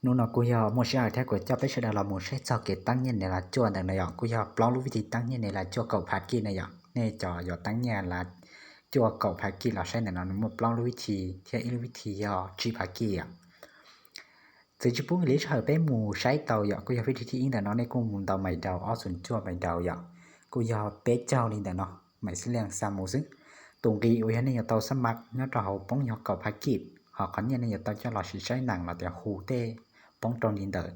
Hnub no kuj yog muaj sij hawm thiab kuv coj peb sawv daws los mus saib txog kev teeb nyiaj nev lav cuaj ntawm no yom, kuj yog plaub lub vib thi teeb nyiaj nev lav cuaj kaum phav kij na yom. Nej cov yuav teeb nyiaj lav cuaj kaum phav kij los saib ntawm no nws muaj plaub lub vib thi thiab ib lub vib thi yog tsib phav kij yom. Txwv tsis pub li sij hawm peb mus saib tau yom, kuj yog vib thi thib ib ntawm no nej kuj mus ntaus mais daus ob xoom cuaj mais daus yom, kuj yog peb caug li ntawm no, mais xib lias xa mus xwb. Tus nqi uas yog nej yuav tau xab mas nyob rau hauv poob yog kaum phav kij, ho qhov nyiaj nej yuav tau coj los siv saib nees los tias hu tej poob rau li ntawm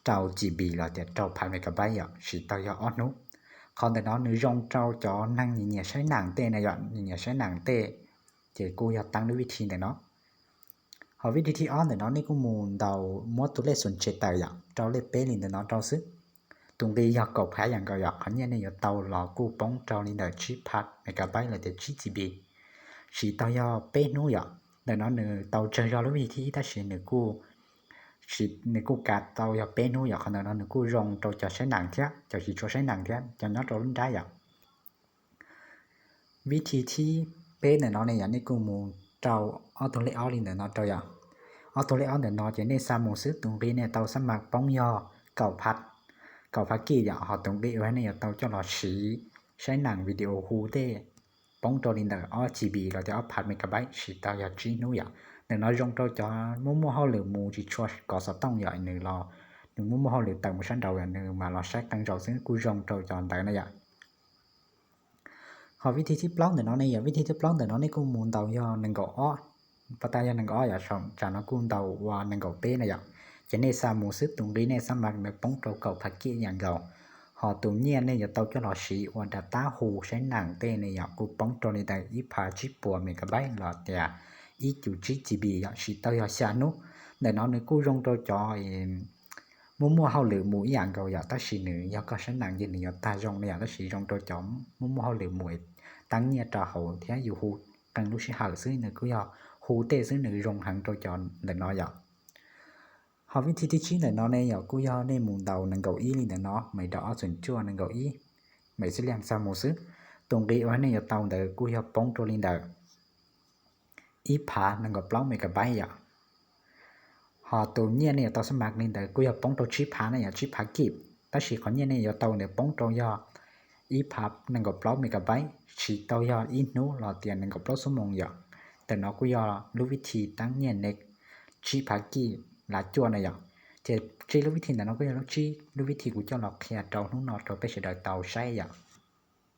rau G B los tias rau phav megabyte yom, siv tau yog ob hnub. Qhov ntawm no nws zoo rau cov neeg nyiam nyiam saib nees tej na yom, nyiam nyiam saib nees tej, ces kuj yog teeb lub vib thi ntawm no. Ho vib thi thib ob ntawm no nej kuj mus ntaus muab tus lej xum tshem tawm yom, rau lej peb li ntawm no rau xwb. Tus nqi yog kaum phav yam nkaus yom, qhov nyiaj nej yuav tau los kuj poob rau li ntawm tsib phav megabyte los tias tsib G B, siv tau yog peb hnub yom. Ntawm no nws tau tsawg zog lub vib thi thib ib tab sis nws kuj nws kuj kav tau yog peb hnub yom, qhov ntawm no nws kuj zoo rau cov saib nees thiab cov tsis tshua saib nees thiab cov nyob rau lub nrab yom. Vib thi thib peb ntawm no ne yom, nej kuj mus rau ob tug lej ob li ntawm no rau yom. Ob tug lej ob ntawm no ces nej xa mus xwb, tus nqi nej tau xab mas poob yog kaum phav, kaum phav kij yom, ho tus nqi uas nej yuav tau coj los siv saib nees video hu tej poob rau li ntawm ob G B los tias ob phav megabyte siv tau yog tsib hnub yom. Ntawm no zoo rau cov muaj muaj hauj lwm mus tsis tshua kov xov tooj yom, nws los nws muaj muaj hauj lwm tawm mus sab nraud yom, nws mas los saib qee zaus xwb kuj zoo rau cov ntawd na yom. Ho vib thi thib plaub ntawm no ne yom, vib thi thib plaub ntawm no nej kuj mus ntaus yog nees nkaum ob, pab tas yog nees nkaum ob yom, saum tsam no kuj ntaus ua nees nkaum peb na yom. Ces nej xa mus xwb, tus nqi nej xab mas nws poob rau kaum phav kij yam nkaus, ho tus nyiaj nej yuav tau coj los siv ua data hu saib nees tej ne yom, kuj poob rau li ntawm ib phav tsib puas megabyte los tias ib cum tsib G B yom, siv tau yog xya hnub. Ntawm no nws kuj zoo rau cov muaj muaj hauj lwm mus ib yam nkaus yom, tab sis nws yog koj saib nees ces nws yuav tag zoo li yom, tab sis zoo rau cov muaj muaj hauj lwm mus teeb nyiaj rau hauv thiab yus hu qee lub sij hawm xwb, nws kuj yog hu tej xwb, nws zoo heev rau cov ntawm no yom. Ho vib thi thib tsib ntawm no ne yom, kuj yog nej mus ntaus nees nkaum ib li ntawm no, mais daus ob xoom cuaj nees nkaum ib, mais xib lias xa mus xwb. Tus nqi uas nej yuav tau ntawd kuj yog poob rau li ntawm ib phav nees nkaum plaub megabyte yom. Ho tus nyiaj nej yuav tau xab mas li ntawd kuj yog poob rau tsib phav na yom, tsib phav kij, tab sis qhov nyiaj nej yuav tau ntawd poob rau yog ib phav nees nkaum plaub megabyte, siv tau yog ib hnub los tias nees nkaum plaub xuab moos yom. Ntawm no kuj yog lub vib thi teeb nyiaj nev tsib phav kij lav cuaj na yom. Ces tsib lub vib thi ntawm no kuj yog lub tsib lub vib thi kuv coj los qhia rau hnub no rau peb sawv daws tau saib yom.